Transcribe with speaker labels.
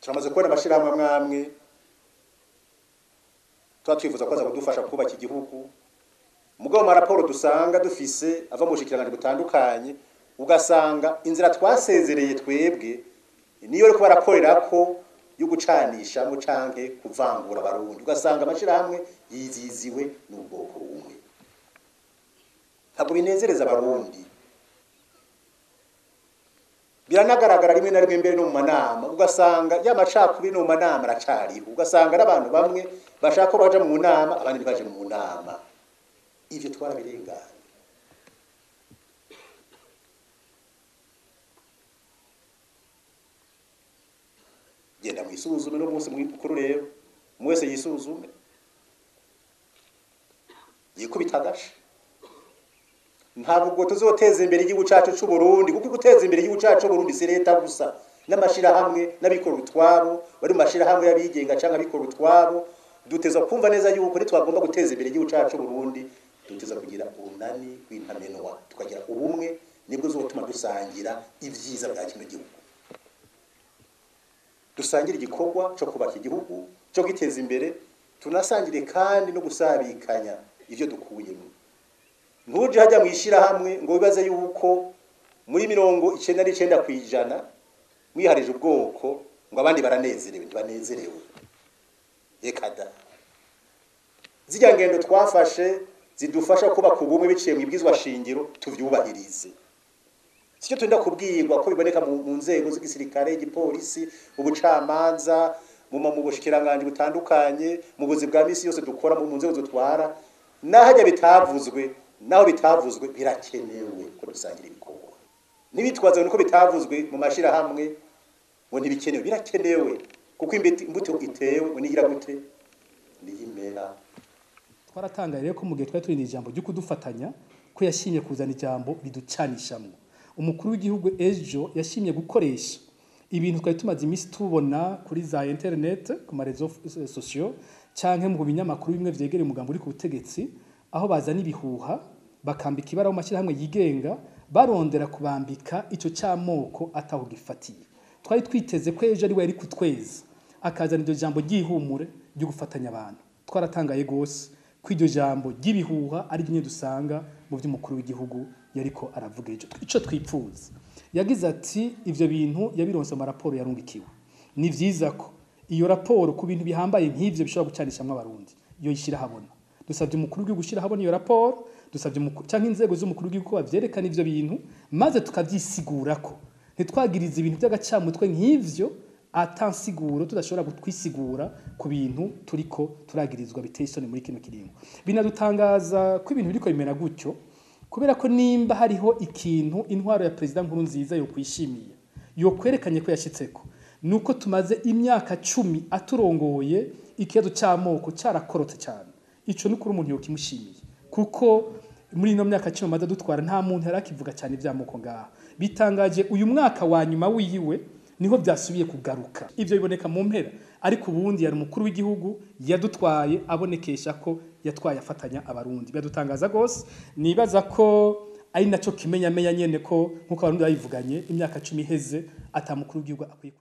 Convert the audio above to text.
Speaker 1: Turamaze kubona amashirahamwe amwe tuba twifuza ko aza kudufasha kubaka igihugu, mugabo mu raporo dusanga dufise ava mu bushikiranganji butandukanye, ugasanga inzira twasezereye twebwe niyo ariko barakorerako yo gucanishamwo canke kuvangura abarundi, ugasanga amashirahamwe yiziziwe n'ubwoko bumwe. Ntabwo binezereza abarundi. Biranagaragara rimwe na rimwe mbere no mu manama, ugasanga ya macakubiri no mu manama aracariho, ugasanga n'abantu bamwe bashaka ko baja mu nama abandi ntibaje mu nama. Ivyo twarabirenganye. Genda mwisuzume no munsi mukuru rero, mwese yisuzume, yikubita agashi. Ntabwo tuzoteza imbere igihugu cacu c'u Burundi, kuko guteza imbere igihugu cacu c'u Burundi si leta gusa, n'amashirahamwe n'abikora utwabo, bari mu mashirahamwe y'abigenga canke abikora utwabo. Duteza kumva neza yuko nitwagomba guteza imbere igihugu cacu c'u Burundi, duteza kugira urunani rw'intamenwa, tukagira ubumwe, nibwo zotuma dusangira ivyiza bya kino gihugu, dusangira igikorwa cyo kubaka igihugu, cyo kwiteza imbere, tunasangire kandi no gusabikanya ivyo dukuyemo. Ntuje hajya mwishirahamwe ngo wibaze yuko muri 99% mwiharije ubwoko ngo abandi baranezerewe, ntibanezerewe. Eka da. Zijya ngendo twafashe zidufasha kubaka ubumwe biciye mu ibwizwa shingiro, tuvyubahirize. Sicyo turinda kubwirwa ko biboneka mu nzego z'igisirikare, igipolisi, ubucamanza, mu bushikiranganji butandukanye, mu buzi bwa misi yose dukora, mu nzego zitwara, nahajya bitavuzwe, naho bitavuzwe birakenewe ko dusangira ibikorwa. Nibitwaze nuko bitavuzwe mu mashirahamwe ngo ntibikenewe, birakenewe kuko imbuto itewe ngo nigira gute niyimera.
Speaker 2: Twaratangaye rero ko mu gihe twari turindiriye ijambo ryo kudufatanya, ko yashimye kuzana ijambo riducanishamwo. Umukuru w'igihugu ejo yashimye gukoresha ibintu twari tumaze iminsi tubona kuri za internet, ku ma réseaux sociaux canke mu binyamakuru bimwe vyegereye umugambi uri ku butegetsi, aho bazana ibihuha bakambika ibara mu mashyirahamwe yigenga, barondera kubambika ico c'amoko ataho gifatiye. Twari twiteze ko ejo ari we yari kutweza, akazana iryo jambo ry'ihumure ryo gufatanya abantu. Twaratangaye gose ko iryo jambo ry'ibihuha ari ryo dusanga mu vy'umukuru w'igihugu yariko aravuga ejo. Ico twipfuza, yagize ati ivyo bintu yabironse mu raporo yarungikiwe. Ni vyiza ko iyo raporo ku bintu bihambaye nk'ivyo bishobora gucanishamwo abarundi yo yishira habona. Dusavye umukuru w'igihugu gushira habona iyo raporo, dusavye canke inzego z'umukuru w'igihugu ko bavyerekana ivyo bintu, maze tukavyisigurako. Ntitwagirize ibintu by'agacamutwe nk'ivyo atansiguro tudashobora gutwisigura ku bintu turiko turagirizwa biteye isoni muri kino kiringo. Binadutangaza ko ibintu biriko bimera gutyo, kubera ko nimba hariho ikintu intwaro ya President Nkurunziza yo kwishimiye, yo kwerekanye ko yashitseko, nuko tumaze imyaka 10 aturongoye ikibazo c'amoko carakorotse cyane. Ico nukuri umuntu yokimushimiye, kuko muri ino myaka 10 amaze dutwara nta muntu yarakivuga cyane ivy'amoko ngaha. Bitangaje uyu mwaka wa nyuma wiwe niho byasubiye kugaruka. Ivyo biboneka mu mpera, ariko ubundi yari umukuru w'igihugu yadutwaye abonekesha ko yatwaye afatanya abarundi. Biradutangaza gose, nibaza ko ari naco kimenyamenya nyene ko nkuko abarundi bayivuganye imyaka 10 iheze ata mukuru w'igihugu akwiye.